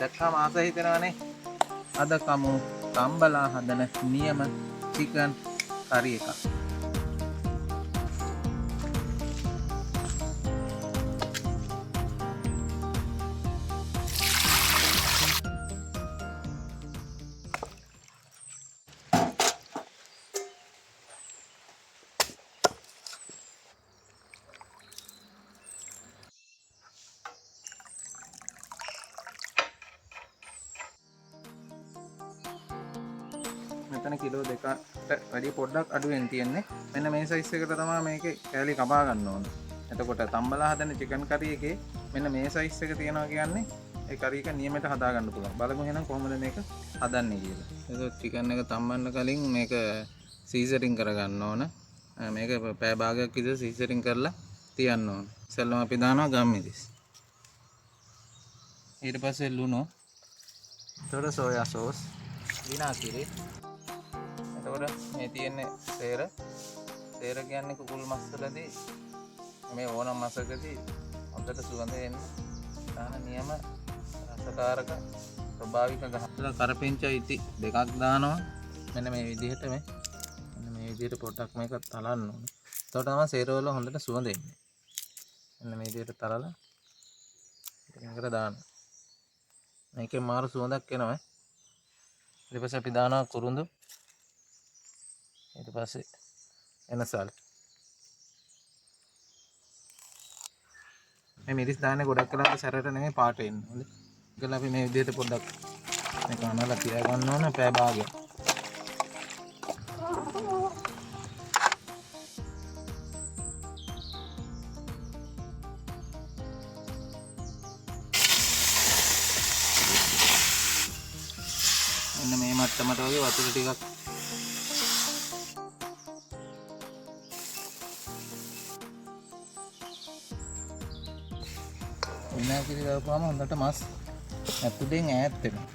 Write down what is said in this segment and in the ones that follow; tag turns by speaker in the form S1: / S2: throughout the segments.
S1: දැක්කම ආස හිතෙනවනේ. අද කමු තම්බලා හදන නියම චිකන් කරි එකක්. මෙතන කිලෝ දෙකට වැඩි පොඩ්ඩක් අඩුවෙන් තියෙන්නේ. මෙන්න මේ සයිස් එකට තමයි මේකේ කෑලි කපා ගන්න ඕන. එතකොට තම්බලා හදන චිකන් කරි එකේ මෙන්න මේ සයිස් එක තියෙනවා කියන්නේ ඒ කරි එක නියමයට හදා ගන්න පුළුවන්. බලමු එහෙනම් කොහොමද මේක හදන්නේ කියලා. එතකොට චිකන් එක තම්බන්න කලින් මේක සීසනින් කරගන්න ඕන. මේක පැය භාගයක් විතර සීසනින් කරලා තියන්න ඕන. ඉස්සෙල්ලම අපි දානවා ගම්මිරිස්. ඊට පස්සේ ලුණු. එතකොට සෝයා සෝස්, විනාකිරි. එතකොට මේ තියෙන්නේ සේර. සේර කියන්නේ කුකුල් මස් වලදී මේ ඕනම මසකදී හොඳට සුවඳ එන්න දාන නියම රසකාරක ස්වභාවික ගහ. කරපිංචා ඉති දෙකක් දානවා. මෙන්න මේ විදිහට මෙන්න මේ විදිහට පොඩ්ඩක් මේක තලන්න ඕනේ. එතකොට තමයි සේර වල හොඳට සුවඳ එන්නේ. මෙන්න මේ විදිහට තලලා මේකට දාන්න. මේකෙන් මාරු සුවඳක් එනවා ඈ. ඊට පස්සේ අපි දානවා කුරුඳු. ඊට පස්සේ එනසල්. මේ මිරිස් දාන්නේ ගොඩක් වෙලාවට සැරට නෙමෙයි පාට එන්නේ. හොඳයි. ඒකල අපි මේ විදිහට පොඩ්ඩක් මේක අනලා තියා ගන්න ඕන පැය භාගයක්. මෙන්න මේ මට්ටමට වගේ වතුර ටිකක් විනාකිරි දාපුවාම හොඳට මස් ඇතුලෙන් ඈත් වෙනවා.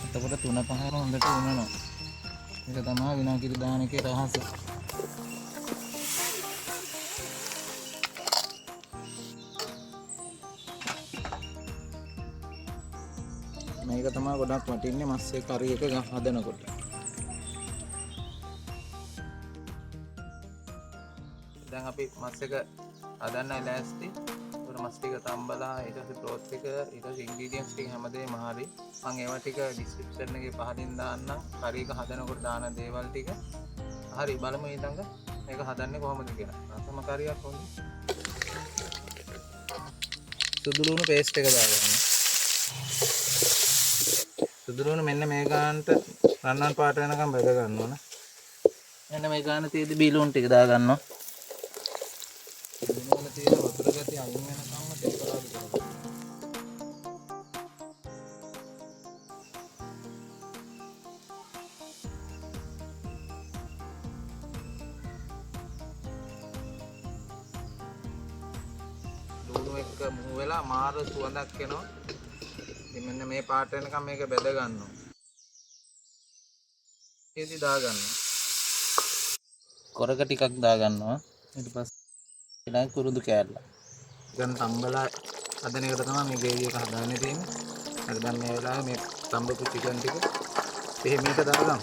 S1: එතකොට තුන පහම හොඳට උනනවා. මේක තමයි විනාකිරි දාන එකේ රහස. මේක තමයි ගොඩක් වටින්නේ මස් එක කරි එක හදනකොට. දැන් අපි මස් එක හදන්න ලෑස්ති. මස් ටික තම්බලා ඊට පස්සේ බ්‍රෝත් එක ඊට පස්සේ ඉන්ග්‍රීඩියන්ට්ස් ටික හැමදේම හරි. මං ඒවා ටික ඩිස්ක්‍රිප්ෂන් එකේ පහලින් දාන්නම්. කරි එක හදනකොට දාන දේවල් ටික. හරි බලමු ඊළඟ මේක හදන්නේ කොහොමද කියලා. රසම කරියක් හොඳයි. සුදු ලුණු පේස්ට් එක දාගන්න. සුදු ලුණු මෙන්න මේ ගානට රන්වන් පාට වෙනකම් බෙද ගන්න ඕන. මෙන්න මේ ගාන තියෙදි බී ලුණු ටික දාගන්නවා. ලුණු වල තියෙන වතුර ගතිය අයින් වෙනකම්ම තෙල් පලාදු කරගන්න. ලුණු එක්ක මුහු වෙලා මාර සුවඳක් එනවා. ඉතින් මෙන්න මේ පාට වෙනකම් මේක බෙද ගන්නවා. ඉතින් දාගන්නවා. කොරක ටිකක් දාගන්නවා. ඊට පස්සේ ඊළඟ කුරුඳු කෑල්ල. දැන් තම්බලා හදන එකට තමයි මේ ග්‍රේවි එක හදාගෙන තියෙන්නේ. හරි දැන් මේ වෙලාවේ මේ තම්බපු චිකන් ටික එහෙ මේක දාගමු.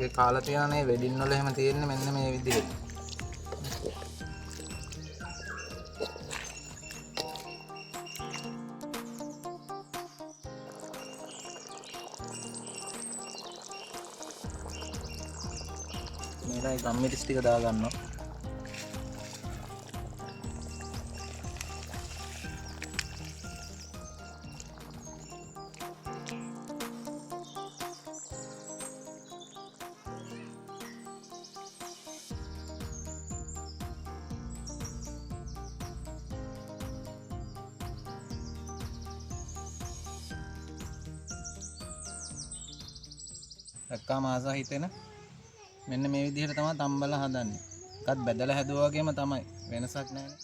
S1: ඒ කාලා තියනනේ වෙඩින් වල එහෙම තියෙන්නේ මෙන්න මේ විදිහට. මේලයි ගම්මිරිස් ටික දාගන්නවා. දැක්කාම ආසා හිතෙන මෙන්න මේ විදිහට තමයි තම්බලා හදන්නේ. එකත් බෙදලා හැදුවා වගේම තමයි, වෙනසක් නෑනේ.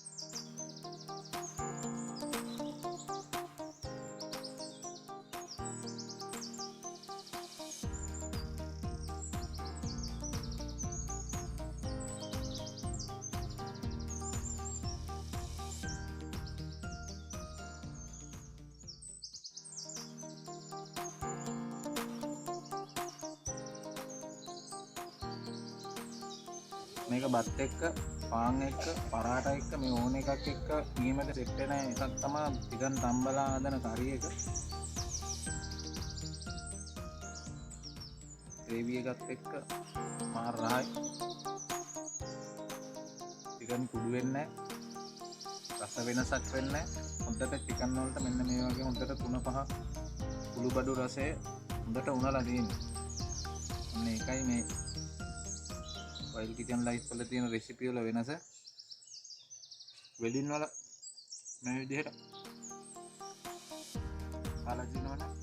S1: මේක බත් එක්ක, පාන් එක්ක, පරාටා එක්ක මේ ඕන එකක් එක්ක නියමට සෙට් වෙන එකක් තමයි චිකන් තම්බලා හදන කරි එක. ග්‍රේවි එකත් එක්ක මාර රහයි. චිකන් කුඩු වෙන්නේ නැහැ. රස වෙනසක් වෙන්නේ නැහැ. හොඳට චිකන් වලට මෙන්න මේ වගේ හොඳට 3-5 කුළු බඩු රසය හොඳට උනලා තියෙනවා. ඔන්න ඒකයි මේ වයිල්ඩ් කිචන් ලයිෆ් වල තියෙන රෙසිපි වල වෙනස. වෙඩින් වල මේ විදිහට කාලා දිනවනම්